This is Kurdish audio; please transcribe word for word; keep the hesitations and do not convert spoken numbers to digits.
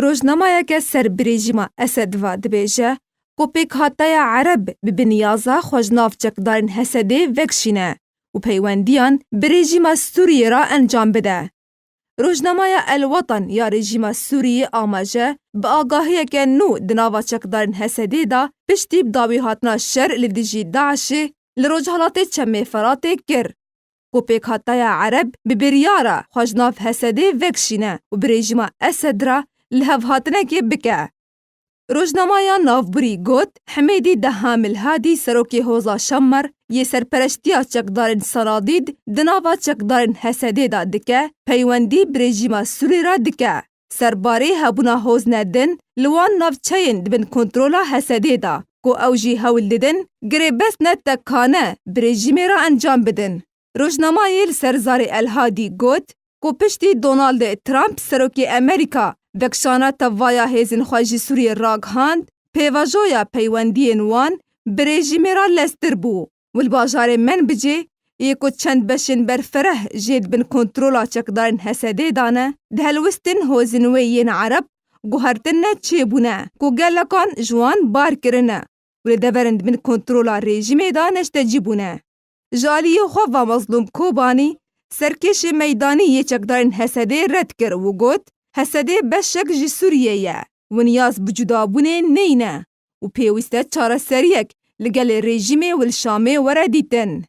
Rojnamayeke ser bi rejîma Esed ve dibêje ku pêkhateya Ereb bi binyaza xwe ji nav çekdarên Hesedê vekişîne û peywendiyan bi rejîma Sûriyê re encam bide. Rojnameya El Watan ya rejîma Sûriyê amaje bi agahiyeke nû di nava çekdarên Hesedê de piştî bi dawî hatina şer li dijî DAIŞê li rojhilatê Çemê Feratê kir, ku pêkhateya Ereb bi biryara xwe ji nav Hesedê vekişîne û bi rejîma Esed re lihevhatinekê bike. Rojnameya navbirî got, Hemêdî Deha Milhadî serokê Hoza Şammer yê serpereştiya çekdarên Sanadîd di nava çekdarên Hesedê de dike, peywendî bi rejîma Sûrê re dike. Serbarê hebûna hozne din li wan navçeyên di bin kontrola Hesedê de, ku ew jî hewl didin girêbestne tekane bi rejîmê re encam bidin. Rojnamayê li ser zarê El Hadî got ku piştî Donald Trump serokê Amerîka vekişana tevaya hêzên xwe ji Sûriyê ragihand, pêvajoya peywendiyên wan bi rejîmê re lestir bû û li bajarê Menbicê yê ku çend beşên berfereh jê di bin kontrola çekdarên Hesedê de ne, di helwistin hozên wê yên Ereb guhertin ne çêbûne ku gelekan ji wan bar kirine û li deverên di bin kontrola rejîmê de neştecî bûne. Ji aliyê xwe ve Mezlûm Kobanî, serkêşê meydanî yê çekdarên Hesedê red kir û got, Hesedê beşek ji Sûriyê ye û niyaz bi cudabûnê neyne û pêwîst e çareseriyek li gelê rejîmê û li Şamê were dîtin.